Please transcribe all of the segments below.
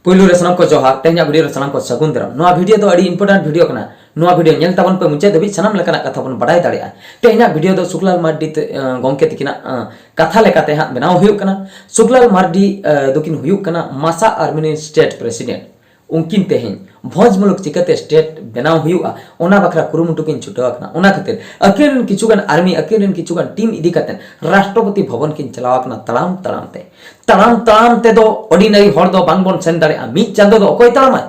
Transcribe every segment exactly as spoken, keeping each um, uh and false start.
ᱯᱩᱭᱞᱩ ᱨᱮ ᱥᱟᱱᱟᱢ ᱠᱚ ᱡᱚᱦᱟᱨ᱾ ᱛᱮᱦᱮᱧᱟᱜ ᱵᱷᱤᱰᱤᱭᱳ ᱨᱮ ᱥᱟᱱᱟᱢ ᱠᱚ ᱥᱟᱹᱜᱩᱱ ᱫᱟᱨᱟᱢ᱾ ᱱᱚᱣᱟ ᱵᱷᱤᱰᱤᱭᱳ ᱫᱚ ᱟᱹᱰᱤ ᱤᱢᱯᱚᱨᱴᱮᱱᱴ ᱵᱷᱤᱰᱤᱭᱳ ᱠᱟᱱᱟ᱾ ᱱᱚᱣᱟ ᱵᱷᱤᱰᱤᱭᱳ ᱧᱮᱞ ᱛᱟᱵᱚᱱ ᱯᱮ, ᱢᱩᱪᱟᱹᱫ ᱫᱷᱟᱹᱵᱤᱡ ᱥᱟᱱᱟᱢ ᱞᱮᱠᱟᱱᱟᱜ ᱠᱟᱛᱷᱟ ᱵᱚᱱ ᱵᱟᱰᱟᱭ ᱫᱟᱲᱮᱭᱟᱜᱼᱟ᱾ ᱛᱮᱦᱮᱧᱟᱜ ᱵᱷᱤᱰᱤᱭᱳ ᱫᱚ ᱥᱩᱠᱞᱟᱞ ᱢᱟᱨᱰᱤ ᱛᱮ, ᱮ, ᱜᱚᱢᱠᱮ ᱛᱤᱠᱤᱱᱟᱜ, ᱮ, ᱠᱟᱛᱷᱟ ᱞᱮᱠᱟᱛᱮ ᱦᱟᱸᱜ ᱵᱮᱱᱟᱣ ᱦᱩᱭᱩᱜ ᱠᱟᱱᱟ᱾ ᱥᱩᱠᱞᱟᱞ ᱢᱟᱨᱰᱤ, ᱮ, ᱫᱚᱠᱤᱱ ᱦᱩᱭᱩᱜ ᱠᱟᱱᱟ ᱢᱟᱥᱟ ᱟᱨᱢᱤᱱᱤ ᱥᱴᱮᱴ ᱯᱨᱮᱥᱤᱰᱮᱱᱴ᱾ ᱩᱱᱠᱤᱱ ᱛᱮᱦᱮᱧ ᱵᱷᱚᱸᱡᱽ ᱢᱩᱞᱩᱠ ᱪᱤᱠᱟᱹᱛᱮ ᱥᱴᱮᱴ ᱵᱮᱱᱟᱣ ᱦᱩᱭᱩᱜᱼᱟ, ᱚᱱᱟ ᱵᱟᱠᱷᱨᱟ ᱠᱩᱨᱩᱢᱩᱴᱩ ᱠᱤᱱ ᱪᱷᱩᱴᱟᱹᱣ ᱟᱠᱟᱱᱟ᱾ ᱚᱱᱟ ᱠᱷᱟᱹᱛᱤᱨ ᱟᱹᱠᱤᱱ ᱨᱮᱱ ᱠᱤᱪᱷᱩᱜᱟᱱ ᱟᱨᱢᱤ, ᱟᱹᱠᱤᱱ ᱨᱮᱱ ᱠᱤᱪᱷᱩᱜᱟᱱ ᱴᱤᱢ ᱤᱫᱤ ᱠᱟᱛᱮ ᱨᱟᱥᱴᱨᱚᱯᱚᱛᱤ ᱵᱷᱚᱵᱚᱱ ᱠᱤᱱ ᱪᱟᱞᱟᱣ ᱟᱠᱟᱱᱟ ᱛᱟᱲᱟᱢ ᱛᱟᱲᱟᱢ ᱛᱮ᱾ ᱛᱟᱲᱟᱢ ᱛᱟᱲᱟᱢ ᱛᱮᱫᱚ ᱚᱨᱰᱤᱱᱟᱨᱤ ᱦᱚᱲ ᱫᱚ ᱵᱟᱝᱵᱚᱱ ᱥᱮᱱ ᱫᱟᱲᱮᱭᱟᱜᱼᱟ᱾ ᱢᱤᱫ ᱪᱟᱸᱫᱚ ᱫᱚ ᱚᱠᱚᱭ ᱛᱟᱲᱟᱢᱟᱭ?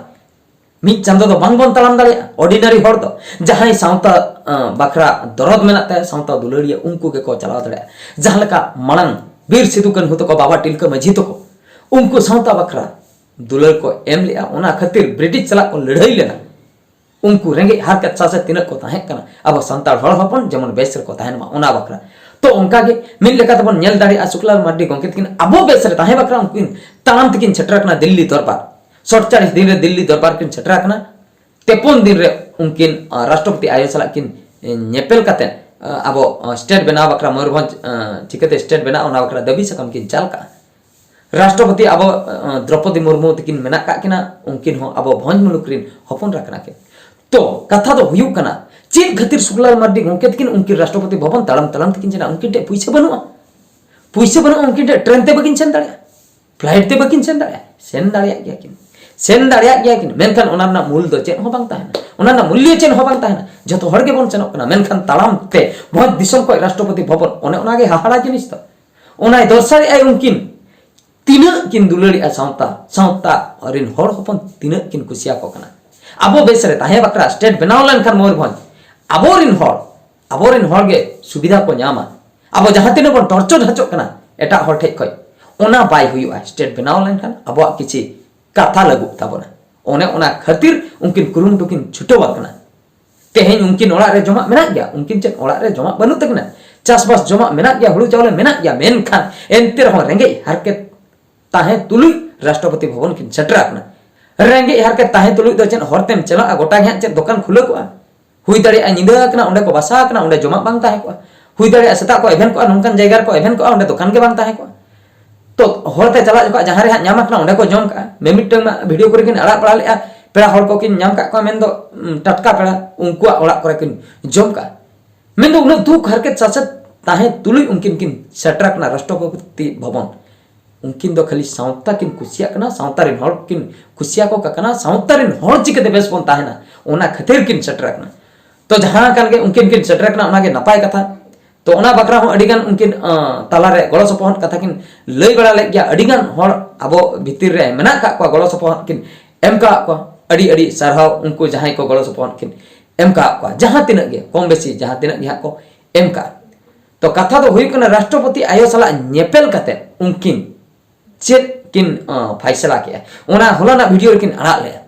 ᱢᱤᱫ ᱪᱟᱸᱫᱚ ᱫᱚ ᱵᱟᱝᱵᱚᱱ ᱛᱟᱲᱟᱢ ᱫᱟᱲᱮᱭᱟᱜᱼᱟ᱾ ᱚᱨᱰᱤᱱᱟᱨᱤ ᱦᱚᱲ ᱫᱚ, ᱡᱟᱦᱟᱸᱭ ᱥᱟᱶᱛᱟ, ᱟᱸ, ᱵᱟᱠᱷᱨᱟ ᱫᱚᱨᱚᱫ ᱢᱮᱱᱟᱜ ᱛᱟᱭᱟ, ᱥᱟᱶᱛᱟ ᱫᱩᱞᱟᱹᱲᱤᱭᱟᱹ, ᱩᱱᱠᱩ ᱜᱮᱠᱚ ᱪᱟᱞᱟᱣ ᱫᱟᱲᱮᱭᱟᱜᱼᱟ᱾ ᱡᱟᱦᱟᱸ ᱞᱮᱠᱟ ᱢᱟᱲᱟᱝ ᱵᱤᱨ ᱥᱤᱫᱩ ᱠᱟᱹᱱᱦᱩ ᱛᱟᱠᱚ, ᱵᱟᱵᱟ ᱛᱤᱞᱠᱟᱹ ᱢᱟᱹᱡᱷᱤ ᱛᱟᱠᱚ, ᱩᱱᱠᱩ ᱥᱟᱶᱛᱟ ᱵᱟᱠᱷᱨᱟ ᱫᱩᱞᱟᱹᱲ ᱠᱚ ᱮᱢ ᱞᱮᱜᱼᱟ, ᱚᱱᱟ ᱠᱷᱟᱹᱛᱤᱨ ᱵᱨᱤᱴᱤᱥ ᱥᱟᱞᱟᱜ ᱠᱚ ᱞᱟᱹᱲᱦᱟᱹᱭ ᱞᱮᱱᱟ᱾ ᱩᱱᱠᱩ ᱨᱮᱸᱜᱮᱡ ᱦᱟᱨᱠᱮᱛ ᱥᱟᱥᱮᱛ ᱛᱤᱱᱟᱹᱜ ᱠᱚ ᱛᱟᱦᱮᱸ ᱠᱟᱱᱟ, ᱟᱵᱚ ᱥᱟᱱᱛᱟᱲ ᱦᱚᱲ ᱦᱚᱯᱚᱱ ᱡᱮᱢᱚᱱ ᱵᱮᱥ ᱨᱮᱠᱚ ᱛᱟᱦᱮᱱ ᱢᱟ, ᱚᱱᱟ ᱵᱟᱠᱷᱨᱟ᱾ ᱛᱚ ᱚᱱᱠᱟ ᱜᱮ ᱢᱤᱫ ᱞᱮᱠᱟ ᱛᱮᱵᱚᱱ ᱧᱮᱞ ᱫᱟᱲᱮᱭᱟᱜᱼᱟ, ᱥᱩᱠᱞᱟᱞ ᱢᱟᱨᱰᱤ ᱜᱚᱢᱠᱮ ᱛᱟᱹᱠᱤᱱ ᱟᱵᱚ ᱵᱮᱥ ᱨᱮ ᱛᱟᱦᱮᱸ ᱵᱟᱠᱷᱨᱟ ᱩᱱᱠᱤᱱ ᱛᱟᱲᱟᱢ ᱛᱮᱠᱤᱱ ᱥᱮᱴᱮᱨ ᱟᱠᱟᱱᱟ ᱫᱤᱞᱞᱤ ᱫᱚᱨᱵᱟᱨ᱾ ᱥᱟᱛᱪᱚᱞᱞᱤᱥ ᱫᱤᱱ ᱨᱮ ᱫᱤᱞᱞᱤ ᱫᱚᱨᱵᱟᱨ ᱠᱤᱱ ᱥᱮᱴᱮᱨ ᱟᱠᱟᱱᱟ᱾ ᱛᱮᱯᱚᱱ ᱫᱤᱱ ᱨᱮ ᱩᱱᱠᱤᱱ, ᱟᱸ, ᱨᱟᱥᱴᱨᱚᱯᱚᱛᱤ ᱟᱭᱳ ᱥᱟᱞᱟᱜ ᱠᱤᱱ, ᱮ, ᱧᱮᱯᱮᱞ ᱠᱟᱛᱮ, ᱟᱸ, ᱟᱵᱚ, ᱟᱸ, ᱥᱴᱮᱴ ᱵᱮᱱᱟᱣ ᱵᱟᱠᱷᱨᱟ ᱢᱚᱭᱩᱨᱵᱷᱚᱸᱡᱽ, ᱟᱸ, ᱪᱤᱠᱟᱹᱛᱮ ᱥᱴᱮᱴ ᱵᱮᱱᱟᱣ, ᱚᱱᱟ ᱵᱟᱠᱷᱨᱟ ᱫᱟᱹᱵᱤ ᱥᱟᱠᱟᱢ ᱠᱤᱱ ᱪᱟᱞ ᱠᱟᱜᱼᱟ᱾ ᱨᱟᱥᱴᱨᱚᱯᱚᱛᱤ ᱟᱵᱚ, ᱟᱸ, ᱫᱨᱚᱯᱚᱫᱤ ᱢᱩᱨᱢᱩ ᱛᱟᱹᱠᱤᱱ ᱢᱮᱱᱟᱜ ᱠᱟᱜ ᱠᱤᱱᱟ, ᱩᱱᱠᱤᱱ ᱦᱚᱸ ᱟᱵᱚ ᱵᱷᱚᱸᱡᱽ ᱢᱩᱞᱩᱠ ᱨᱤᱱ ᱦᱚᱯᱚᱱ ᱮᱨᱟ ᱠᱟᱱᱟ ᱠᱤᱱ᱾ ᱛᱚ ᱠᱟᱛᱷᱟ ᱫᱚ ᱦᱩᱭᱩᱜ ᱠᱟᱱᱟ, ᱪᱮᱫ ᱠᱷᱟᱹᱛᱤᱨ ᱥᱩᱠᱞᱟᱞ ᱢᱟᱨᱰᱤ ᱜᱚᱢᱠᱮ ᱛᱟᱹᱠᱤᱱ ᱩᱱᱠᱤᱱ ᱨᱟᱥᱴᱨᱚᱯᱚᱛᱤ ᱵᱷᱚᱵᱚᱱ ᱛᱟᱲᱟᱢ ᱛᱟᱲᱟᱢ ᱛᱮᱠᱤᱱ ᱪᱟᱞᱟᱜᱼᱟ? ᱩᱱᱠᱤᱱ ᱴᱷᱮᱱ ᱯᱩᱭᱥᱟᱹ ᱵᱟᱹᱱᱩᱜᱼᱟ, ᱯᱩᱭᱥᱟᱹ ᱵᱟᱹᱱᱩᱜᱼᱟ, ᱩᱱᱠᱤᱱ ᱴᱷᱮᱱ ᱴᱨᱮᱱ ᱛᱮ ᱵᱟᱹᱠᱤᱱ ᱥᱮᱱ ᱫᱟᱲᱮᱭᱟᱜᱼᱟ, ᱯᱷᱞᱟᱭᱤᱴ ᱛᱮ ᱵᱟᱹᱠᱤᱱ ᱥᱮᱱ ᱫᱟᱲᱮᱭᱟᱜᱼᱟ᱾ ᱥᱮᱱ ᱫᱟᱲᱮᱭᱟᱜ ᱜᱮᱭᱟ ᱠᱤᱱ, ᱥᱮᱱ ᱫᱟᱲᱮᱭᱟᱜ ᱜᱮᱭᱟ ᱠᱤᱱ, ᱢᱮᱱᱠᱷᱟᱱ ᱚᱱᱟ ᱨᱮᱱᱟᱜ ᱢᱩᱞ ᱫᱚ ᱪᱮᱫ ᱦᱚᱸ ᱵᱟᱝ ᱛᱟᱦᱮᱱᱟ, ᱚᱱᱟ ᱨᱮᱱᱟᱜ ᱢᱩᱞᱭᱚ ᱪᱮᱫ ᱦᱚᱸ ᱵᱟᱝ ᱛᱟᱦᱮᱱᱟ᱾ ᱡᱚᱛᱚ ᱦᱚᱲ ᱜᱮᱵᱚᱱ ᱥᱮᱱᱚᱜ ᱠᱟᱱᱟ, ᱢᱮᱱᱠᱷᱟᱱ ᱛᱟᱲᱟᱢ ᱛᱮ ᱵᱷᱚᱸᱡᱽ ᱫᱤᱥᱚᱢ ᱠᱷᱚᱱ ᱨᱟᱥᱴᱨᱚᱯᱚᱛᱤ ᱵᱷᱚᱵᱚᱱ, ᱚᱱᱮ ᱚᱱᱟ ᱜᱮ ᱦᱟᱦᱟᱲᱟ ᱡᱤᱱᱤᱥ ᱫᱚ᱾ ᱚᱱᱟᱭ ᱫᱚᱨᱥᱟᱨᱮᱜᱼᱟᱭ ᱩᱱᱠᱤᱱ ᱛᱤᱱᱟᱹᱜ ᱠᱤᱱ ᱫᱩᱞᱟᱹᱲᱮᱜᱼᱟ ᱥᱟᱶᱛᱟ, ᱥᱟᱶᱛᱟ ᱨᱤᱱ ᱦᱚᱲ ᱦᱚᱯᱚᱱ ᱛᱤᱱᱟᱹᱜ ᱠᱤᱱ ᱠᱩᱥᱤᱭᱟᱠᱚ ᱠᱟᱱᱟ᱾ ᱟᱵᱚ ᱵᱮᱥ ᱨᱮ ᱛᱟᱦᱮᱸ ᱵᱟᱠᱷᱨᱟ ᱥᱴᱮᱴ ᱵᱮᱱᱟᱣ ᱞᱮᱱᱠᱷᱟᱱ ᱢᱚᱭᱩᱨᱵᱷᱚᱸᱡᱽ, ᱟᱵᱚᱨᱤᱱ ᱦᱚᱲ, ᱟᱵᱚᱨᱤᱱ ᱦᱚᱲ ᱜᱮ ᱥᱩᱵᱤᱫᱷᱟ ᱠᱚ ᱧᱟᱢᱟ᱾ ᱟᱵᱚ ᱡᱟᱦᱟᱸ ᱛᱤᱱᱟᱹᱜ ᱵᱚᱱ ᱴᱚᱨᱪᱚᱨ ᱦᱚᱪᱚᱜ ᱠᱟᱱᱟ ᱮᱴᱟᱜ ᱦᱚᱲ ᱴᱷᱮᱡ ᱠᱷᱚᱡ, ᱚᱱᱟ ᱵᱟᱭ ᱦᱩᱭᱩᱜᱼᱟ᱾ ᱥᱴᱮᱴ ᱵᱮᱱᱟᱣ ᱞᱮᱱᱠᱷᱟᱱ ᱟᱵᱚᱣᱟᱜ ᱠᱤᱪᱷᱤ ᱠᱟᱛᱷᱟ ᱞᱟᱹᱜᱩᱜ ᱛᱟᱵᱚᱱᱟ᱾ ᱚᱱᱮ ᱚᱱᱟ ᱠᱷᱟᱹᱛᱤᱨ ᱩᱱᱠᱤᱱ ᱠᱩᱨᱩᱢᱩᱴᱩ ᱠᱤᱱ ᱪᱷᱩᱴᱟᱹᱣ ᱟᱠᱟᱱᱟ᱾ ᱛᱮᱦᱮᱧ ᱩᱱᱠᱤᱱ ᱚᱲᱟᱜ ᱨᱮ ᱡᱚᱢᱟᱜ ᱢᱮᱱᱟᱜ ᱜᱮᱭᱟ, ᱩᱱᱠᱤᱱ ᱪᱮᱫ ᱚᱲᱟᱜ ᱨᱮ ᱡᱚᱢᱟᱜ ᱵᱟᱹᱱᱩᱜ ᱛᱟᱹᱠᱤᱱᱟ? ᱪᱟᱥᱵᱟᱥ ᱡᱚᱢᱟᱜ ᱢᱮᱱᱟᱜ ᱜᱮᱭᱟ, ᱦᱩᱲᱩ ᱪᱟᱣᱞᱮ ᱢᱮᱱᱟᱜ ᱜᱮᱭᱟ, ᱢᱮᱱᱠᱷᱟᱱ ᱮᱱᱛᱮ ᱨᱮᱦᱚᱸ ᱨᱮᱸᱜᱮᱡ ᱦᱟᱨᱠᱮᱛ ᱛᱟᱦᱮᱸ ᱛᱩᱞᱩᱡ ᱨᱟᱥᱴᱨᱚᱯᱚᱛᱤ ᱵᱷᱚᱵᱚᱱ ᱠᱤᱱ ᱥᱮᱴᱮᱨ ᱟᱠᱟᱱᱟ᱾ ᱨᱮᱸᱜᱮᱡ ᱦᱟᱨᱠᱮᱛ ᱛᱟᱦᱮᱸ ᱛᱩᱞᱩᱡ ᱫᱚ ᱪᱮᱫ ᱦᱚᱨ ᱛᱮᱢ ᱪᱟᱞᱟᱜᱼᱟ? ᱜᱚᱴᱟ ᱜᱮ ᱦᱟᱸᱜ ᱪᱮᱫ ᱫᱚᱠᱟᱱ ᱠᱷᱩᱞᱟᱹᱣ ᱠᱚᱜᱼᱟ? ᱦᱩᱭ ᱫᱟᱲᱮᱭᱟᱜᱼᱟ ᱧᱤᱫᱟᱹ ᱟᱠᱟᱱᱟ, ᱚᱸᱰᱮ ᱠᱚ ᱵᱟᱥᱟ ᱟᱠᱟᱱᱟ, ᱚᱸᱰᱮ ᱡᱚᱢᱟᱜ ᱵᱟᱝ ᱛᱟᱦᱮᱸ ᱠᱚᱜᱼᱟ᱾ ᱦᱩᱭ ᱫᱟᱲᱮᱭᱟᱜᱼᱟ ᱥᱮᱛᱟᱜ ᱠᱚ ᱮᱵᱷᱮᱱ ᱠᱚᱜᱼᱟ, ᱱᱚᱝᱠᱟᱱ ᱡᱟᱭᱜᱟ ᱨᱮᱠᱚ ᱮᱵᱷᱮᱱ ᱠᱚᱜᱼᱟ, ᱚᱸᱰᱮ ᱫᱚᱠᱟᱱ ᱜᱮ ᱵᱟᱝ ᱛᱟᱦᱮᱸ ᱠᱚᱜᱼᱟ᱾ ᱛᱚ ᱦᱚᱲ ᱛᱮ ᱪᱟᱞᱟᱜ ᱡᱚᱠᱷᱚᱱ ᱡᱟᱦᱟᱸ ᱨᱮ ᱦᱟᱸᱜ ᱧᱟᱢ ᱟᱠᱟᱱᱟ, ᱚᱸᱰᱮ ᱠᱚ ᱡᱚᱢ ᱠᱟᱜᱼᱟ᱾ ᱢᱤᱢᱤᱫᱴᱟᱝ ᱢᱟ ᱵᱷᱤᱰᱤᱭᱳ ᱠᱚᱨᱮ ᱠᱤᱱ ᱟᱲᱟᱜ ᱵᱟᱲᱟ ᱞᱮᱜᱼᱟ, ᱯᱮᱲᱟ ᱦᱚᱲ ᱠᱚ ᱠᱤᱱ ᱧᱟᱢ ᱠᱟᱜ ᱠᱚᱣᱟ, ᱢᱮᱱᱫᱚ ᱩᱢ, ᱴᱟᱴᱠᱟ ᱯᱮᱲᱟ, ᱩᱱᱠᱩᱣᱟᱜ ᱚᱲᱟᱜ ᱠᱚᱨᱮ ᱠᱤᱱ ᱡᱚᱢ ᱠᱟᱜᱼᱟ᱾ ᱢᱮᱱᱫᱚ ᱩᱱᱟᱹᱜ ᱫᱩᱠ ᱦᱟᱨᱠᱮᱛ ᱥᱟᱥᱮᱛ ᱛᱟᱦᱮᱸ ᱛᱩᱞᱩᱡ ᱩᱱᱠᱤᱱ ᱠᱤᱱ ᱥᱮᱴᱮᱨ ᱟᱠᱟᱱᱟ ᱨᱟᱥᱴᱨᱚᱯᱚᱛᱤ ᱵᱷᱚᱵᱚᱱ᱾ ᱩᱱᱠᱤᱱ ᱫᱚ ᱠᱷᱟᱹᱞᱤ ᱥᱟᱶᱛᱟ ᱠᱤᱱ ᱠᱩᱥᱤᱭᱟᱜ ᱠᱟᱱᱟ, ᱥᱟᱶᱛᱟ ᱨᱮᱱ ᱦᱚᱲ ᱠᱤᱱ ᱠᱩᱥᱤᱭᱟᱠᱚ ᱠᱟᱱᱟ, ᱥᱟᱶᱛᱟ ᱨᱮᱱ ᱦᱚᱲ ᱪᱤᱠᱟᱹᱛᱮ ᱵᱮᱥ ᱵᱚᱱ ᱛᱟᱦᱮᱱᱟ, ᱚᱱᱟ ᱠᱷᱟᱹᱛᱤᱨ ᱠᱤᱱ ᱥᱮᱴᱮᱨ ᱟᱠᱟᱱᱟ᱾ ᱛᱚ ᱡᱟᱦᱟᱸ ᱠᱟᱱ ᱜᱮ, ᱩᱱᱠᱤᱱ ᱠᱤᱱ ᱥᱮᱴᱮᱨ ᱟᱠᱟᱱᱟ, ᱚᱱᱟᱜᱮ ᱱᱟᱯᱟᱭ ᱠᱟᱛᱷᱟ᱾ ᱛᱚ ᱚᱱᱟ ᱵᱟᱠᱷᱨᱟ ᱦᱚᱸ ᱟᱹᱰᱤᱜᱟᱱ ᱩᱱᱠᱤᱱ, ᱟᱸ, ᱛᱟᱞᱟᱨᱮ ᱜᱚᱲᱚ ᱥᱚᱯᱚᱦᱚᱫ ᱠᱟᱛᱷᱟ ᱠᱤᱱ ᱞᱟᱹᱭ ᱵᱟᱲᱟ ᱞᱮᱫ ᱜᱮᱭᱟ᱾ ᱟᱹᱰᱤᱜᱟᱱ ᱦᱚᱲ ᱟᱵᱚ ᱵᱷᱤᱛᱤᱨ ᱨᱮ ᱢᱮᱱᱟᱜ ᱠᱟᱜ ᱠᱚᱣᱟ, ᱜᱚᱲᱚ ᱥᱚᱯᱚᱦᱚᱫ ᱠᱤᱱ ᱮᱢ ᱠᱟᱜ ᱠᱚᱣᱟ᱾ ᱟᱹᱰᱤ ᱟᱹᱰᱤ ᱥᱟᱨᱦᱟᱣ ᱩᱱᱠᱩ ᱡᱟᱦᱟᱸᱭ ᱠᱚ ᱜᱚᱲᱚ ᱥᱚᱯᱚᱦᱚᱫ ᱠᱤᱱ ᱮᱢ ᱠᱟᱜ ᱠᱚᱣᱟ, ᱡᱟᱦᱟᱸ ᱛᱤᱱᱟᱹᱜ ᱜᱮ ᱠᱚᱢ ᱵᱮᱥᱤ ᱡᱟᱦᱟᱸ ᱛᱤᱱᱟᱹᱜ ᱜᱮ ᱦᱟᱸᱜ ᱠᱚ ᱮᱢ ᱠᱟᱜᱼᱟ᱾ ᱛᱚ ᱠᱟᱛᱷᱟ ᱫᱚ ᱦᱩᱭᱩᱜ ᱠᱟᱱᱟ, ᱨᱟᱥᱴᱨᱚᱯᱚᱛᱤ ᱟᱭᱳ ᱥᱟᱞᱟᱜ ᱧᱮᱯᱮᱞ ᱠᱟᱛᱮ ᱩᱱᱠᱤᱱ ᱪᱮᱫ ᱠᱤᱱ, ᱟᱸ, ᱯᱷᱟᱭᱥᱟᱞᱟ ᱠᱮᱜᱼᱟ, ᱚᱱᱟ ᱦᱚᱞᱟᱱᱟᱜ ᱵᱷᱤᱰᱤᱭᱳ ᱨᱮᱠᱤᱱ ᱟᱲᱟᱜ ᱞᱮᱜᱼᱟ᱾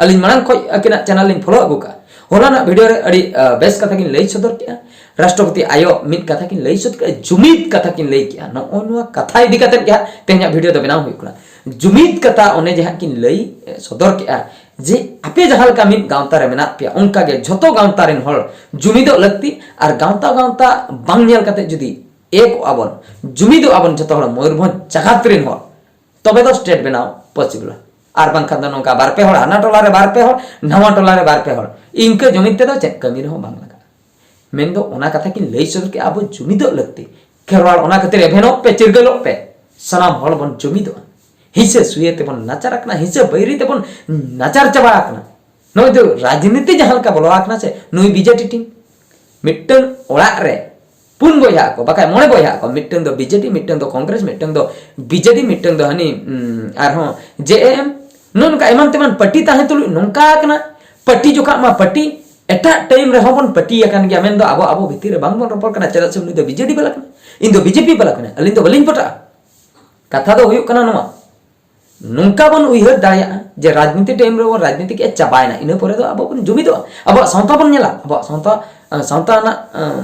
ᱟᱹᱞᱤᱧ ᱢᱟᱲᱟᱝ ᱠᱷᱚᱡ ᱟᱹᱠᱤᱱᱟᱜ ᱪᱮᱱᱮᱞ ᱞᱤᱧ ᱯᱷᱚᱞᱳ ᱟᱹᱜᱩ ᱠᱟᱜᱼᱟ᱾ ᱦᱚᱞᱟᱱᱟᱜ ᱵᱷᱤᱰᱤᱭᱳ ᱨᱮ ᱟᱹᱰᱤ, ᱟᱸ, ᱵᱮᱥ ᱠᱟᱛᱷᱟ ᱠᱤᱱ ᱞᱟᱹᱭ ᱥᱚᱫᱚᱨ ᱠᱮᱜᱼᱟ᱾ ᱨᱟᱥᱴᱨᱚᱯᱚᱛᱤ ᱟᱭᱳ ᱢᱤᱫ ᱠᱟᱛᱷᱟ ᱠᱤᱱ ᱞᱟᱹᱭ ᱥᱚᱫᱚᱨ ᱠᱮᱜᱼᱟ, ᱡᱩᱢᱤᱫ ᱠᱟᱛᱷᱟ ᱠᱤᱱ ᱞᱟᱹᱭ ᱠᱮᱜᱼᱟ᱾ ᱱᱚᱜᱼᱚ ᱱᱚᱣᱟ ᱠᱟᱛᱷᱟ ᱤᱫᱤ ᱠᱟᱛᱮᱫ ᱜᱮ ᱦᱟᱸᱜ ᱛᱮᱦᱮᱧᱟᱜ ᱵᱷᱤᱰᱤᱭᱳ ᱫᱚ ᱵᱮᱱᱟᱣ ᱦᱩᱭᱩᱜ ᱠᱟᱱᱟ᱾ ᱡᱩᱢᱤᱫ ᱠᱟᱛᱷᱟ ᱚᱱᱮ ᱡᱮ ᱦᱟᱸᱜ ᱠᱤᱱ ᱞᱟᱹᱭ, ᱮ, ᱥᱚᱫᱚᱨ ᱠᱮᱜᱼᱟ ᱡᱮ ᱟᱯᱮ ᱡᱟᱦᱟᱸ ᱞᱮᱠᱟ ᱢᱤᱫ ᱜᱟᱶᱛᱟ ᱨᱮ ᱢᱮᱱᱟᱜ ᱯᱮᱭᱟ, ᱚᱱᱠᱟ ᱜᱮ ᱡᱷᱚᱛᱚ ᱜᱟᱶᱛᱟ ᱨᱮᱱ ᱦᱚᱲ ᱡᱩᱢᱤᱫᱚᱜ ᱞᱟᱹᱠᱛᱤ, ᱟᱨ ᱜᱟᱶᱛᱟ ᱜᱟᱶᱛᱟ ᱵᱟᱝ ᱧᱮᱞ ᱠᱟᱛᱮ ᱡᱩᱫᱤ ᱮᱠᱚᱜ ᱟᱵᱚᱱ, ᱡᱩᱢᱤᱫᱚᱜ ᱟᱵᱚᱱ ᱡᱷᱚᱛᱚ ᱦᱚᱲ ᱢᱚᱭᱩᱨᱵᱷᱚᱸᱡᱽ ᱡᱟᱠᱟᱛ ᱨᱮᱱ ᱦᱚᱲ, ᱛᱚᱵᱮ ᱫᱚ ᱥᱴᱮᱴ ᱵᱮᱱᱟᱣ ᱯᱚᱥᱤᱵᱚᱞ᱾ ᱟᱨ ᱵᱟᱝᱠᱷᱟᱱ ᱫᱚ ᱱᱚᱝᱠᱟ ᱵᱟᱨ ᱯᱮ ᱦᱚᱲ ᱦᱟᱱᱟ ᱴᱚᱞᱟ ᱨᱮ, ᱵᱟᱨ ᱯᱮ ᱦᱚᱲ ᱱᱟᱣᱟ ᱴᱚᱞᱟ ᱨᱮ, ᱵᱟᱨ ᱯᱮ ᱦᱚᱲ, ᱤᱱᱠᱟᱹ ᱡᱩᱢᱤᱫ ᱛᱮᱫᱚ ᱪᱮᱫ ᱠᱟᱹᱢᱤ ᱨᱮᱦᱚᱸ ᱵᱟᱝ ᱞᱟᱜᱟᱜᱼᱟ᱾ ᱢᱮᱱᱫᱚ ᱚᱱᱟ ᱠᱟᱛᱷᱟ ᱠᱤᱱ ᱞᱟᱹᱭ ᱥᱚᱫᱚᱨ ᱠᱮᱜᱼᱟ, ᱟᱵᱚ ᱡᱩᱢᱤᱫᱚᱜ ᱞᱟᱹᱠᱛᱤ᱾ ᱠᱷᱮᱨᱣᱟᱲ ᱚᱱᱟ ᱠᱷᱟᱹᱛᱤᱨ ᱮᱵᱷᱮᱱᱚᱜ ᱯᱮ, ᱪᱤᱨᱜᱟᱹᱞᱚᱜ ᱯᱮ, ᱥᱟᱱᱟᱢ ᱦᱚᱲ ᱵᱚᱱ ᱡᱩᱢᱤᱫᱚᱜᱼᱟ᱾ ᱦᱤᱸᱥᱟᱹ ᱥᱩᱭᱟᱹ ᱛᱮᱵᱚᱱ ᱱᱟᱪᱟᱨ ᱟᱠᱟᱱᱟ, ᱦᱤᱸᱥᱟᱹ ᱵᱟᱹᱭᱨᱤ ᱛᱮᱵᱚᱱ ᱱᱟᱪᱟᱨ ᱪᱟᱵᱟ ᱟᱠᱟᱱᱟ᱾ ᱱᱚᱜᱼᱚᱭ ᱫᱚ ᱨᱟᱡᱽᱱᱤᱛᱤ ᱡᱟᱦᱟᱸ ᱞᱮᱠᱟ ᱵᱚᱞᱚ ᱟᱠᱟᱱᱟ ᱥᱮ, ᱱᱩᱭ ᱵᱤᱡᱮᱯᱤ ᱴᱤᱢ, ᱢᱤᱫᱴᱟᱝ ᱚᱲᱟᱜ ᱨᱮ ᱯᱩᱱ ᱵᱚᱭᱦᱟ ᱟᱠᱚ, ᱵᱟᱠᱷᱟᱡ ᱢᱚᱬᱮ ᱵᱚᱭᱦᱟ ᱟᱠᱚ, ᱢᱤᱫᱴᱟᱝ ᱫᱚ ᱵᱤᱡᱮᱰᱤ, ᱢᱤᱫᱴᱟᱝ ᱫᱚ ᱠᱚᱝᱜᱨᱮᱥ, ᱢᱤᱫᱴᱟᱝ ᱫᱚ ᱵᱤᱡᱮᱰᱤ, ᱢᱤᱫᱴᱟᱝ ᱫᱚ ᱦᱟᱹᱱᱤ, ᱩᱢ, ᱟᱨᱦᱚᱸ ᱡᱮ ᱮ ᱮᱢ, ᱱᱚᱜᱼᱚ ᱱᱚᱝᱠᱟ ᱮᱢᱟᱱ ᱛᱮᱢᱟᱱ ᱯᱟᱨᱴᱤ ᱛᱟᱦᱮᱸ ᱛᱩᱞᱩᱡ ᱱᱚᱝᱠᱟ ᱟᱠᱟᱱᱟ, ᱯᱟᱨᱴᱤ ᱡᱚᱠᱷᱟᱜ ᱢᱟ ᱯᱟᱨᱴᱤ, ᱮᱴᱟᱜ ᱴᱟᱭᱤᱢ ᱨᱮᱦᱚᱸ ᱵᱚᱱ ᱯᱟᱨᱴᱤ ᱟᱠᱟᱱ ᱜᱮᱭᱟ, ᱢᱮᱱᱫᱚ ᱟᱵᱚ ᱟᱵᱚ ᱵᱷᱤᱛᱤᱨ ᱨᱮ ᱵᱟᱝ ᱵᱚᱱ ᱨᱚᱯᱚᱲ ᱠᱟᱱᱟ᱾ ᱪᱮᱫᱟᱜ ᱥᱮ ᱩᱱᱤ ᱫᱚ ᱵᱤᱡᱮᱰᱤ ᱵᱟᱞᱟ ᱠᱟᱱᱟ, ᱤᱧ ᱫᱚ ᱵᱤᱡᱮᱯᱤ ᱵᱟᱞᱟ ᱠᱟᱱᱟ, ᱟᱹᱞᱤᱧ ᱫᱚ ᱵᱟᱹᱞᱤᱧ ᱯᱚᱴᱟᱜᱼᱟ᱾ ᱠᱟᱛᱷᱟ ᱫᱚ ᱦᱩᱭᱩᱜ ᱠᱟᱱᱟ ᱱᱚᱣᱟ, ᱱᱚᱝᱠᱟ ᱵᱚᱱ ᱩᱭᱦᱟᱹᱨ ᱫᱟᱲᱮᱭᱟᱜᱼᱟ ᱡᱮ ᱨᱟᱡᱽᱱᱤᱛᱤ ᱴᱟᱭᱤᱢ ᱨᱮᱵᱚᱱ ᱨᱟᱡᱽᱱᱤᱛᱤ ᱠᱮᱜᱼᱟ, ᱪᱟᱵᱟᱭᱮᱱᱟ, ᱤᱱᱟᱹ ᱯᱚᱨᱮ ᱫᱚ ᱟᱵᱚ ᱵᱚᱱ ᱡᱩᱢᱤᱫᱚᱜᱼᱟ, ᱟᱵᱚᱣᱟᱜ ᱥᱟᱶᱛᱟ ᱵᱚᱱ ᱧᱮᱞᱟ, ᱟᱵᱚᱣᱟᱜ ᱥᱟᱶᱛᱟ, ᱟᱸ, ᱥᱟᱶᱛᱟ ᱨᱮᱱᱟᱜ, ᱟᱸ,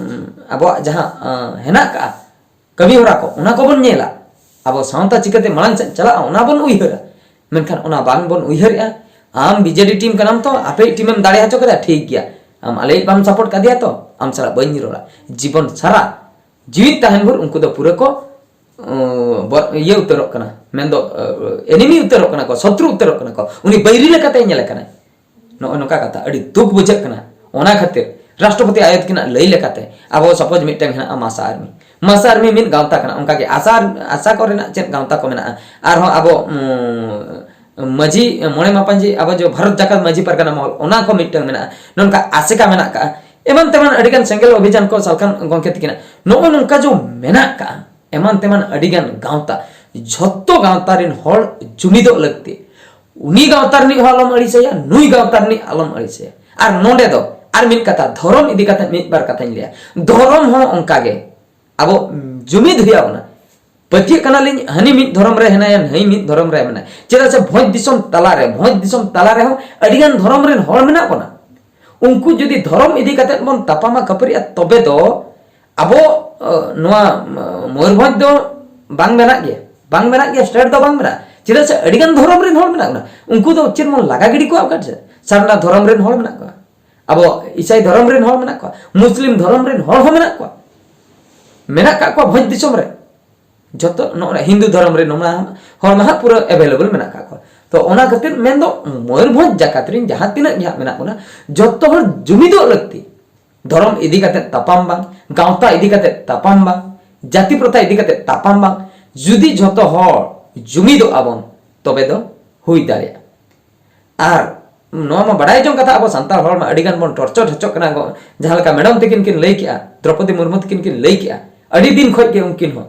ᱟᱵᱚᱣᱟᱜ ᱡᱟᱦᱟᱸ, ᱟᱸ, ᱦᱮᱱᱟᱜ ᱠᱟᱜᱼᱟ ᱠᱟᱹᱢᱤ ᱦᱚᱨᱟ ᱠᱚ, ᱚᱱᱟ ᱠᱚᱵᱚᱱ ᱧᱮᱞᱟ, ᱟᱵᱚ ᱥᱟᱶᱛᱟ ᱪᱤᱠᱟᱹᱛᱮ ᱢᱟᱲᱟᱝ ᱥᱮᱫ ᱪᱟᱞᱟᱜᱼᱟ, ᱚᱱᱟ ᱵᱚᱱ ᱩᱭᱦᱟᱹᱨᱟ᱾ ᱢᱮᱱᱠᱷᱟᱱ ᱚᱱᱟ ᱵᱟᱝ ᱵᱚᱱ ᱩᱭᱦᱟᱹᱨᱮᱜᱼᱟ᱾ ᱟᱢ ᱵᱤᱡᱮᱰᱤ ᱴᱤᱢ ᱠᱟᱱᱟᱢ ᱛᱚ, ᱟᱯᱮᱭᱤᱡ ᱴᱤᱢᱮᱢ ᱫᱟᱲᱮ ᱦᱚᱪᱚ ᱠᱮᱫᱟ, ᱴᱷᱤᱠ ᱜᱮᱭᱟ, ᱟᱢ ᱟᱞᱮᱭᱤᱡ ᱵᱟᱢ ᱥᱟᱯᱳᱨᱴ ᱠᱟᱫᱮᱭᱟ ᱛᱚ, ᱟᱢ ᱥᱟᱞᱟᱜ ᱵᱟᱹᱧ ᱨᱚᱲᱟ᱾ ᱡᱤᱵᱚᱱ ᱥᱟᱨᱟ ᱡᱤᱣᱤᱫ ᱛᱟᱦᱮᱱ ᱵᱷᱳᱨ ᱩᱱᱠᱩ ᱫᱚ ᱯᱩᱨᱟᱹ ᱠᱚ ᱚ, ᱵᱚ- ᱤᱭᱟᱹ ᱩᱛᱟᱹᱨᱚᱜ ᱠᱟᱱᱟ, ᱢᱮᱱᱫᱚ ᱮᱱᱤᱢᱤ ᱩᱛᱟᱹᱨᱚᱜ ᱠᱟᱱᱟ ᱠᱚ, ᱥᱚᱛᱨᱩ ᱩᱛᱟᱹᱨᱚᱜ ᱠᱟᱱᱟ ᱠᱚ, ᱩᱱᱤ ᱵᱟᱹᱭᱨᱤ ᱞᱮᱠᱟᱛᱮ ᱧᱮᱞᱮ ᱠᱟᱱᱟᱭ᱾ ᱱᱚᱜᱼᱚ ᱱᱚᱝᱠᱟ ᱠᱟᱛᱷᱟ, ᱟᱹᱰᱤ ᱫᱩᱠ ᱵᱩᱡᱷᱟᱹᱜ ᱠᱟᱱᱟ᱾ ᱚᱱᱟ ᱠᱷᱟᱹᱛᱤᱨ ᱨᱟᱥᱴᱨᱚᱯᱚᱛᱤ ᱟᱭᱳ ᱛᱟᱹᱠᱤᱱᱟᱜ ᱞᱟᱹᱭ ᱞᱮᱠᱟᱛᱮ ᱟᱵᱚ ᱥᱟᱯᱳᱡᱽ ᱢᱤᱫᱴᱟᱝ ᱦᱮᱱᱟᱜᱼᱟ ᱢᱟᱥᱟ ᱟᱨᱢᱤ᱾ ᱢᱟᱥᱟ ᱟᱨᱢᱤ ᱢᱤᱫ ᱜᱟᱶᱛᱟ ᱠᱟᱱᱟ, ᱚᱱᱠᱟᱜᱮ ᱟᱥᱟ ᱟᱨ- ᱟᱥᱟ ᱠᱚᱨᱮᱱᱟᱜ ᱪᱮᱫ ᱜᱟᱶᱛᱟ ᱠᱚ ᱢᱮᱱᱟᱜᱼᱟ, ᱟᱨᱦᱚᱸ ᱟᱵᱚ ᱩᱸ, ᱢᱟᱹᱡᱷᱤ ᱢᱚᱬᱮ ᱢᱟᱯᱟᱧᱡᱤ ᱟᱵᱚ ᱡᱮ ᱵᱷᱟᱨᱚᱛ ᱡᱟᱠᱟᱛ ᱢᱟᱹᱡᱷᱤ ᱯᱟᱨᱜᱟᱱᱟ ᱢᱚᱦᱚᱞ, ᱚᱱᱟ ᱠᱚ ᱢᱤᱫᱴᱟᱝ ᱢᱮᱱᱟᱜᱼᱟ, ᱱᱚᱝᱠᱟ ᱟᱥᱮᱠᱟ ᱢᱮᱱᱟᱜ ᱠᱟᱜᱼᱟ, ᱮᱢᱟᱱ ᱛᱮᱢᱟᱱ ᱟᱹᱰᱤᱜᱟᱱ ᱥᱮᱸᱜᱮᱞ ᱚᱵᱷᱤᱡᱟᱱ ᱠᱚ ᱥᱟᱞᱠᱷᱟᱱ ᱜᱚᱢᱠᱮ ᱛᱟᱹᱠᱤᱱᱟᱜ ᱱᱚᱜᱼᱚ ᱱᱚᱝᱠᱟ ᱡᱮ ᱢᱮᱱᱟᱜ ᱠᱟᱜᱼᱟ, ᱮᱢᱟᱱ ᱛᱮᱢᱟᱱ ᱟᱹᱰᱤᱜᱟᱱ ᱜᱟᱶᱛᱟ, ᱡᱷᱚᱛᱚ ᱜᱟᱶᱛᱟ ᱨᱮᱱ ᱦᱚᱲ ᱡᱩᱢᱤᱫᱚᱜ ᱞᱟᱹᱠᱛᱤ᱾ ᱩᱱᱤ ᱜᱟᱶᱛᱟ ᱨᱤᱱᱤᱡ ᱦᱚᱸ ᱟᱞᱚᱢ ᱟᱹᱲᱤᱥᱮᱭᱟ, ᱱᱩᱭ ᱜᱟᱶᱛᱟ ᱨᱤᱱᱤᱡ ᱟᱞᱚᱢ ᱟᱹᱲᱤᱥᱮᱭᱟ᱾ ᱟᱨ ᱱᱚᱰᱮ ᱫᱚ ᱟᱨ ᱢᱤᱫ ᱠᱟᱛᱷᱟ, ᱫᱷᱚᱨᱚᱢ ᱤᱫᱤ ᱠᱟᱛᱮ ᱢᱤᱫ ᱵᱟᱨ ᱠᱟᱛᱷᱟᱧ ᱞᱟᱹᱭᱟ᱾ ᱫᱷᱚᱨᱚᱢ ᱦᱚᱸ ᱚᱱᱠᱟ ᱜᱮ ᱟᱵᱚ ᱡᱩᱢᱤᱫ ᱦᱩᱭ ᱟᱵᱚᱱᱟ᱾ ᱯᱟᱹᱛᱭᱟᱹᱜ ᱠᱟᱱᱟᱞᱤᱧ ᱦᱟᱹᱱᱤ ᱢᱤᱫ ᱫᱷᱚᱨᱚᱢ ᱨᱮ ᱦᱮᱱᱟᱭᱟ, ᱱᱟᱹᱭ ᱢᱤᱫ ᱫᱷᱚᱨᱚᱢ ᱨᱮ ᱢᱮᱱᱟᱭᱟ, ᱪᱮᱫᱟᱜ ᱥᱮ ᱵᱷᱚᱸᱡᱽ ᱫᱤᱥᱚᱢ ᱛᱟᱞᱟᱨᱮ, ᱵᱷᱚᱸᱡᱽ ᱫᱤᱥᱚᱢ ᱛᱟᱞᱟ ᱨᱮᱦᱚᱸ ᱟᱹᱰᱤᱜᱟᱱ ᱫᱷᱚᱨᱚᱢ ᱨᱮᱱ ᱦᱚᱲ ᱢᱮᱱᱟᱜ ᱵᱚᱱᱟ᱾ ᱩᱱᱠᱩ ᱡᱩᱫᱤ ᱫᱷᱚᱨᱚᱢ ᱤᱫᱤ ᱠᱟᱛᱮ ᱵᱚᱱ ᱛᱟᱯᱟᱢᱟ ᱠᱷᱟᱹᱯᱟᱹᱨᱤᱜᱼᱟ, ᱛᱚᱵᱮ ᱫᱚ ᱟᱵᱚ ᱱᱚᱣᱟ ᱢᱚᱭᱩᱨᱵᱷᱚᱸᱡᱽ ᱫᱚ ᱵᱟᱝ ᱵᱮᱱᱟᱜ ᱜᱮᱭᱟ, ᱵᱟᱝ ᱵᱮᱱᱟᱜ ᱜᱮᱭᱟ, ᱥᱴᱮᱴ ᱫᱚ ᱵᱟᱝ ᱵᱮᱱᱟᱜᱼᱟ᱾ ᱪᱮᱫᱟᱜ ᱥᱮ ᱟᱹᱰᱤᱜᱟᱱ ᱫᱷᱚᱨᱚᱢ ᱨᱮᱱ ᱦᱚᱲ ᱢᱮᱱᱟᱜ ᱵᱚᱱᱟ᱾ ᱩᱱᱠᱩ ᱫᱚ ᱪᱮᱫ ᱵᱚᱱ ᱞᱟᱜᱟ ᱜᱤᱰᱤ ᱠᱚᱣᱟ? ᱚᱠᱟ ᱥᱮᱫ? ᱥᱟᱨᱱᱟ ᱫᱷᱚᱨᱚᱢ ᱨᱮᱱ ᱦᱚᱲ ᱢᱮᱱᱟᱜ ᱠᱚᱣᱟ, ᱟᱵᱚ ᱤᱥᱟᱭ ᱫᱷᱚᱨᱚᱢ ᱨᱮᱱ ᱦᱚᱲ ᱢᱮᱱᱟᱜ ᱠᱚᱣᱟ, ᱢᱩᱥᱞᱤᱢ ᱫᱷᱚᱨᱚᱢ ᱨᱮᱱ ᱦᱚᱲ ᱦᱚᱸ ᱢᱮᱱᱟᱜ ᱠᱚᱣᱟ, ᱢᱮᱱᱟᱜ ᱠᱟᱜ ᱠᱚᱣᱟ ᱵᱷᱚᱸᱡᱽ ᱫᱤᱥᱚᱢ ᱨᱮ᱾ ᱡᱚᱛᱚ ᱱᱚᱜᱼᱚᱭ ᱦᱤᱱᱫᱩ ᱫᱷᱚᱨᱚᱢ ᱨᱮᱱ ᱚᱱᱟ ᱦᱚᱲ ᱢᱟ ᱦᱟᱸᱜ ᱯᱩᱨᱟᱹ ᱮᱵᱮᱞᱮᱵᱮᱞ ᱢᱮᱱᱟᱜ ᱠᱟᱜ ᱠᱚᱣᱟ᱾ ᱛᱚ ᱚᱱᱟ ᱠᱷᱟᱹᱛᱤᱨ ᱢᱮᱱᱫᱚ ᱢᱚᱭᱩᱨᱵᱷᱚᱸᱡᱽ ᱡᱟᱠᱟᱛ ᱨᱮᱱ ᱡᱟᱦᱟᱸ ᱛᱤᱱᱟᱹᱜ ᱜᱮ ᱦᱟᱸᱜ ᱢᱮᱱᱟᱜ ᱵᱚᱱᱟ, ᱡᱚᱛᱚ ᱦᱚᱲ ᱡᱩᱢᱤᱫᱚᱜ ᱞᱟᱹᱠᱛᱤ᱾ ᱫᱷᱚᱨᱚᱢ ᱤᱫᱤ ᱠᱟᱛᱮ ᱛᱟᱯᱟᱢ ᱵᱟᱝ, ᱜᱟᱶᱛᱟ ᱤᱫᱤ ᱠᱟᱛᱮ ᱛᱟᱯᱟᱢ ᱵᱟᱝ, ᱡᱟᱹᱛᱤ ᱯᱨᱚᱛᱷᱟ ᱤᱫᱤ ᱠᱟᱛᱮ ᱛᱟᱯᱟᱢ ᱵᱟᱝ᱾ ᱡᱩᱫᱤ ᱡᱷᱚᱛᱚ ᱦᱚᱲ ᱡᱩᱢᱤᱫᱚᱜ ᱟᱵᱚᱱ, ᱛᱚᱵᱮ ᱫᱚ ᱦᱩᱭ ᱫᱟᱲᱮᱭᱟᱜᱼᱟ᱾ ᱟᱨ ᱱᱚᱣᱟ ᱢᱟ ᱵᱟᱲᱟᱭ ᱡᱚᱝ ᱠᱟᱛᱷᱟ, ᱟᱵᱚ ᱥᱟᱱᱛᱟᱲ ᱦᱚᱲ ᱢᱟ ᱟᱹᱰᱤ ᱜᱟᱱ ᱵᱚᱱ ᱴᱚᱨᱪᱚᱨ ᱦᱚᱪᱚᱜ ᱠᱟᱱᱟ ᱜᱚ-, ᱡᱟᱦᱟᱸ ᱞᱮᱠᱟ ᱢᱮᱰᱟᱢ ᱛᱟᱹᱠᱤᱱ ᱠᱤᱱ ᱞᱟᱹᱭ ᱠᱮᱜᱼᱟ, ᱫᱨᱚᱯᱚᱫᱤ ᱢᱩᱨᱢᱩ ᱛᱟᱹᱠᱤᱱ ᱠᱤᱱ ᱞᱟᱹᱭ ᱠᱮᱜᱼᱟ, ᱟᱹᱰᱤ ᱫᱤᱱ ᱠᱷᱚᱡ ᱜᱮ ᱩᱱᱠᱤᱱ ᱦᱚᱸ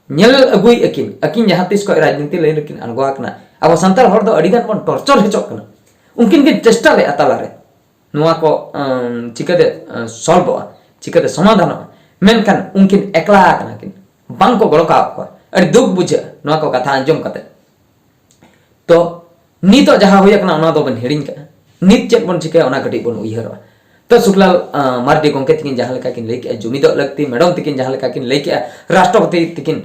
ᱧᱮᱞ ᱟᱹᱜᱩᱭᱮᱫ ᱟᱹᱠᱤᱱ, ᱟᱹᱠᱤᱱ ᱡᱟᱦᱟᱸ ᱛᱤᱥ ᱠᱷᱚᱡ ᱨᱟᱡᱽᱱᱤᱛᱤ ᱞᱟᱭᱤᱱ ᱨᱮᱠᱤᱱ ᱟᱬᱜᱚ ᱟᱠᱟᱱᱟ᱾ ᱟᱵᱚ ᱥᱟᱱᱛᱟᱲ ᱦᱚᱲ ᱫᱚ ᱟᱹᱰᱤ ᱜᱟᱱ ᱵᱚᱱ ᱴᱚᱨᱪᱚᱨ ᱦᱚᱪᱚᱜ ᱠᱟᱱᱟ᱾ ᱩᱱᱠᱤᱱ ᱠᱤᱱ ᱪᱮᱥᱴᱟ ᱞᱮᱫᱼᱟ ᱛᱟᱞᱟᱨᱮ ᱱᱚᱣᱟ ᱠᱚ, ᱟᱸ, ᱪᱤᱠᱟᱹᱛᱮ, ᱟᱸ, ᱥᱚᱞᱵᱷᱚᱜᱼᱟ, ᱪᱤᱠᱟᱹᱛᱮ ᱥᱚᱢᱟᱫᱷᱟᱱᱚᱜᱼᱟ, ᱢᱮᱱᱠᱷᱟᱱ ᱩᱱᱠᱤᱱ ᱮᱠᱞᱟ ᱟᱠᱟᱱᱟ ᱠᱤᱱ, ᱵᱟᱝ ᱠᱚ ᱜᱚᱲᱚ ᱠᱟᱣᱟᱫ ᱠᱚᱣᱟ᱾ ᱟᱹᱰᱤ ᱫᱩᱠ ᱵᱩᱡᱷᱟᱹᱜᱼᱟ ᱱᱚᱣᱟ ᱠᱚ ᱠᱟᱛᱷᱟ ᱟᱸᱡᱚᱢ ᱠᱟᱛᱮ᱾ ᱛᱚ ᱱᱤᱛᱚᱜ ᱡᱟᱦᱟᱸ ᱦᱩᱭ ᱟᱠᱟᱱᱟ ᱚᱱᱟ ᱫᱚᱵᱚᱱ ᱦᱤᱲᱤᱧ ᱠᱟᱜᱼᱟ, ᱱᱤᱛ ᱪᱮᱫ ᱵᱚᱱ ᱪᱤᱠᱟᱹᱭᱟ ᱚᱱᱟ ᱠᱟᱹᱴᱤᱡ ᱵᱚᱱ ᱩᱭᱦᱟᱹᱨᱚᱜᱼᱟ᱾ ᱛᱚ ᱥᱩᱠᱞᱟᱞ, ᱟᱸ, ᱢᱟᱨᱰᱤ ᱜᱚᱢᱠᱮ ᱛᱟᱹᱠᱤᱱ ᱡᱟᱦᱟᱸ ᱞᱮᱠᱟ ᱠᱤᱱ ᱞᱟᱹᱭ ᱠᱮᱜᱼᱟ, ᱡᱩᱢᱤᱫᱚᱜ ᱞᱟᱹᱠᱛᱤ, ᱢᱮᱰᱚᱢ ᱛᱟᱹᱠᱤᱱ ᱡᱟᱦᱟᱸ ᱞᱮᱠᱟ ᱠᱤᱱ ᱞᱟᱹᱭ ᱠᱮᱜᱼᱟ, ᱨᱟᱥᱴᱨᱚᱯᱚᱛᱤ ᱛᱟᱹᱠᱤᱱ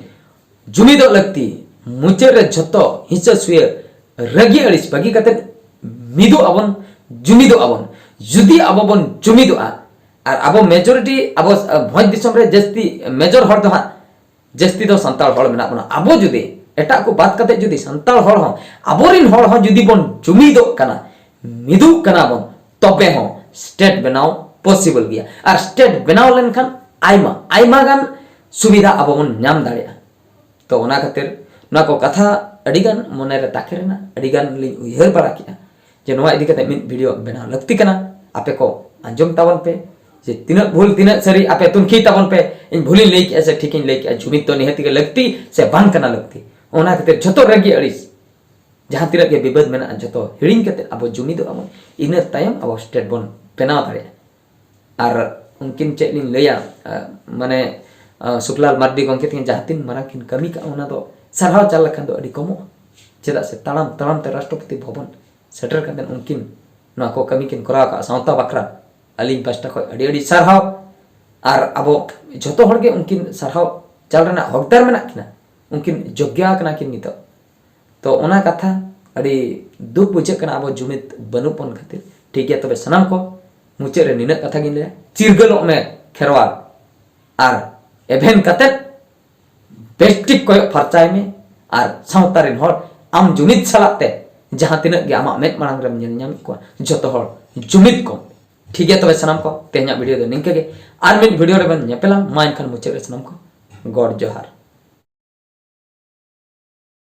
ᱡᱩᱢᱤᱫᱚᱜ ᱞᱟᱹᱠᱛᱤ, ᱢᱩᱪᱟᱹᱫ ᱨᱮ ᱡᱷᱚᱛᱚ ᱦᱤᱸᱥᱟᱹ ᱥᱩᱭᱟᱹ, ᱨᱟᱹᱜᱤ ᱟᱹᱲᱤᱥ ᱵᱟᱹᱜᱤ ᱠᱟᱛᱮ ᱢᱤᱫᱚᱜ ᱟᱵᱚᱱ, ᱡᱩᱢᱤᱫᱚᱜ ᱟᱵᱚᱱ᱾ ᱡᱩᱫᱤ ᱟᱵᱚ ᱵᱚᱱ ᱡᱩᱢᱤᱫᱚᱜᱼᱟ, ᱟᱨ ᱟᱵᱚ ᱢᱮᱡᱚᱨᱤᱴᱤ, ᱟᱵᱚ, ᱟᱸ, ᱵᱷᱚᱸᱡᱽ ᱫᱤᱥᱚᱢ ᱨᱮ ᱡᱟᱹᱥᱛᱤ ᱢᱮᱡᱚᱨ ᱦᱚᱲ ᱫᱚ ᱦᱟᱸᱜ ᱡᱟᱹᱥᱛᱤ ᱫᱚ ᱥᱟᱱᱛᱟᱲ ᱦᱚᱲ ᱢᱮᱱᱟᱜ ᱵᱚᱱᱟ᱾ ᱟᱵᱚ ᱡᱩᱫᱤ ᱮᱴᱟᱜ ᱠᱚ ᱵᱟᱫ ᱠᱟᱛᱮ ᱡᱩᱫᱤ ᱥᱟᱱᱛᱟᱲ ᱦᱚᱲ ᱦᱚᱸ, ᱟᱵᱚᱨᱤᱱ ᱦᱚᱲ ᱦᱚᱸ ᱡᱩᱫᱤ ᱵᱚᱱ ᱡᱩᱢᱤᱫᱚᱜ ᱠᱟᱱᱟ, ᱢᱤᱫᱚᱜ ᱠᱟᱱᱟ ᱵᱚᱱ, ᱛᱚᱵᱮ ᱦᱚᱸ ᱥᱴᱮᱴ ᱵᱮᱱᱟᱣ ᱯᱚᱥᱤᱵᱚᱞ ᱜᱮᱭᱟ᱾ ᱟᱨ ᱥᱴᱮᱴ ᱵᱮᱱᱟᱣ ᱞᱮᱱᱠᱷᱟᱱ ᱟᱭᱢᱟ, ᱟᱭᱢᱟ ᱜᱟᱱ ᱥᱩᱵᱤᱫᱷᱟ ᱟᱵᱚ ᱵᱚᱱ ᱧᱟᱢ ᱫᱟᱲᱮᱭᱟᱜᱼᱟ᱾ ᱛᱚ ᱚᱱᱟ ᱠᱷᱟᱹᱛᱤᱨ ᱱᱚᱣᱟ ᱠᱚ ᱠᱟᱛᱷᱟ ᱟᱹᱰᱤ ᱜᱟᱱ ᱢᱚᱱᱮ ᱨᱮ ᱛᱟᱠᱮᱨ ᱮᱱᱟ, ᱟᱹᱰᱤ ᱜᱟᱱ ᱞᱤᱧ ᱩᱭᱦᱟᱹᱨ ᱵᱟᱲᱟ ᱠᱮᱫᱼᱟ ᱡᱮ ᱱᱚᱣᱟ ᱤᱫᱤ ᱠᱟᱛᱮ ᱢᱤᱫ ᱵᱷᱤᱰᱤᱭᱳ ᱵᱮᱱᱟᱣ ᱞᱟᱹᱠᱛᱤ ᱠᱟᱱᱟ᱾ ᱟᱯᱮ ᱠᱚ ᱟᱸᱡᱚᱢ ᱛᱟᱵᱚᱱ ᱯᱮ ᱡᱮ ᱛᱤᱱᱟᱹᱜ ᱵᱷᱩᱞ ᱛᱤᱱᱟᱹᱜ ᱥᱟᱹᱨᱤ, ᱟᱯᱮ ᱛᱩᱱᱠᱷᱤ ᱛᱟᱵᱚᱱ ᱯᱮ, ᱤᱧ ᱵᱷᱩᱞᱤᱧ ᱞᱟᱹᱭ ᱠᱮᱫᱼᱟ ᱥᱮ ᱴᱷᱤᱠᱤᱧ ᱞᱟᱹᱭ ᱠᱮᱫᱼᱟ, ᱡᱩᱢᱤᱫ ᱫᱚ ᱱᱤᱦᱟᱹᱛ ᱜᱮ ᱞᱟᱹᱠᱛᱤ ᱥᱮ ᱵᱟᱝ ᱠᱟᱱᱟ ᱞᱟᱹᱠᱛᱤ᱾ ᱚᱱᱟ ᱠᱷᱟᱹᱛᱤᱨ ᱡᱷᱚᱛᱚ ᱨᱟᱹᱜᱤ ᱟᱹᱲᱤᱥ, ᱡᱟᱦᱟᱸ ᱛᱤᱱᱟᱹᱜ ᱜᱮ ᱵᱤᱵᱟᱹᱫ ᱢᱮᱱᱟᱜᱼᱟ, ᱡᱷᱚᱛᱚ ᱦᱤᱲᱤᱧ ᱠᱟᱛᱮ ᱟᱵᱚ ᱡᱩᱢᱤᱫᱚᱜ ᱟᱵᱚᱱ, ᱤᱱᱟᱹ ᱛᱟᱭᱚᱢ ᱟᱵᱚ ᱥᱴᱮᱴ ᱵᱚᱱ ᱵᱮᱱᱟᱣ ᱫᱟᱲᱮᱭᱟᱜᱼᱟ᱾ ᱟᱨ ᱩᱱᱠᱤᱱ ᱪᱮᱫ ᱞᱤᱧ ᱞᱟᱹᱭᱟ, ᱟᱸ, ᱢᱟᱱᱮ, ᱟᱸ, ᱥᱩᱠᱞᱟᱞ ᱢᱟᱨᱰᱤ ᱜᱚᱢᱠᱮ ᱛᱟᱹᱠᱤᱱ ᱡᱟᱦᱟᱸ ᱛᱤᱱ ᱢᱟᱨᱟᱝ ᱠᱤᱱ ᱠᱟᱹᱢᱤ ᱠᱟᱜᱼᱟ, ᱚᱱᱟ ᱫᱚ ᱥᱟᱨᱦᱟᱣ ᱪᱟᱞ ᱞᱮᱠᱷᱟᱱ ᱫᱚ ᱟᱹᱰᱤ ᱠᱚᱢᱚᱜᱼᱟ᱾ ᱪᱮᱫᱟᱜ ᱥᱮ ᱛᱟᱲᱟᱢ ᱛᱟᱲᱟᱢ ᱛᱮ ᱨᱟᱥᱴᱨᱚᱯᱚᱛᱤ ᱵᱷᱚᱵᱚᱱ ᱥᱮᱴᱮᱨ ᱠᱟᱛᱮ ᱩᱱᱠᱤᱱ ᱱᱚᱣᱟ ᱠᱚ ᱠᱟᱹᱢᱤ ᱠᱤᱱ ᱠᱚᱨᱟᱣ ᱠᱟᱜᱼᱟ ᱥᱟᱶᱛᱟ ᱵᱟᱠᱷᱨᱟ᱾ ᱟᱹᱞᱤᱧ ᱯᱟᱥᱴᱟ ᱠᱷᱚᱱ ᱟᱹᱰᱤ ᱟᱹᱰᱤ ᱥᱟᱨᱦᱟᱣ᱾ ᱟᱨ ᱟᱵᱚ ᱡᱷᱚᱛᱚ ᱦᱚᱲ ᱜᱮ ᱩᱱᱠᱤᱱ ᱥᱟᱨᱦᱟᱣ ᱪᱟᱞ ᱨᱮᱱᱟᱜ ᱦᱚᱠᱫᱟᱨ ᱢᱮᱱᱟᱜ ᱠᱤᱱᱟ, ᱩᱱᱠᱤᱱ ᱡᱳᱜᱽᱭᱟ ᱠᱟᱱᱟ ᱠᱤᱱ ᱱᱤᱛᱚᱜ᱾ ᱛᱚ ᱚᱱᱟ ᱠᱟᱛᱷᱟ ᱟᱹᱰᱤ ᱫᱩᱠ ᱵᱩᱡᱷᱟᱹᱜ ᱠᱟᱱᱟ ᱟᱵᱚ ᱡᱩᱢᱤᱫ ᱵᱟᱹᱱᱩᱜ ᱵᱚᱱ ᱠᱷᱟᱹᱛᱤᱨ᱾ ᱴᱷᱤᱠ ᱜᱮᱭᱟ, ᱛᱚᱵᱮ ᱥᱟᱱᱟᱢ ᱠᱚ ᱢᱩᱪᱟᱹᱫ ᱨᱮ ᱱᱤᱱᱟᱹᱜ ᱠᱟᱛᱷᱟ ᱜᱤᱧ ᱞᱟᱹᱭᱟ, ᱪᱤᱨᱜᱟᱹᱞᱚᱜ ᱢᱮ ᱠᱷᱮᱨᱣᱟᱲ, ᱟᱨ ᱮᱵᱷᱮᱱ ᱠᱟᱛᱮᱫ ᱵᱮᱥᱴᱷᱤᱠ ᱠᱚᱭᱚᱜ ᱯᱷᱟᱨᱪᱟᱭ ᱢᱮ᱾ ᱟᱨ ᱥᱟᱶᱛᱟ ᱨᱮᱱ ᱦᱚᱲ ᱟᱢ ᱡᱩᱢᱤᱫ ᱥᱟᱞᱟᱜ ᱛᱮ ᱡᱟᱦᱟᱸ ᱛᱤᱱᱟᱹᱜ ᱜᱮ ᱟᱢᱟᱜ ᱢᱮᱫ ᱢᱟᱲᱟᱝ ᱨᱮᱢ ᱧᱮᱞ ᱧᱟᱢᱮᱫ ᱠᱚᱣᱟ, ᱡᱚᱛᱚ ᱦᱚᱲ ᱡᱩᱢᱤᱫ ᱠᱚᱢ᱾ ᱴᱷᱤᱠ ᱜᱮᱭᱟ, ᱛᱚᱵᱮ ᱥᱟᱱᱟᱢ ᱠᱚ ᱛᱮᱦᱮᱧᱟᱜ ᱵᱷᱤᱰᱤᱭᱳ ᱫᱚ ᱱᱤᱝᱠᱟᱹ ᱜᱮ᱾ ᱟᱨ ᱢᱤᱫ ᱵᱷᱤᱰᱤᱭᱳ ᱨᱮᱵᱚᱱ ᱧᱮᱯᱮᱞᱟ᱾ ᱢᱟ ᱮᱱᱠᱷᱟᱱ ᱢᱩᱪᱟᱹᱫ ᱨᱮ ᱥᱟᱱᱟᱢ ᱠᱚ ᱜᱚᱰ ᱡᱚᱦᱟᱨ᱾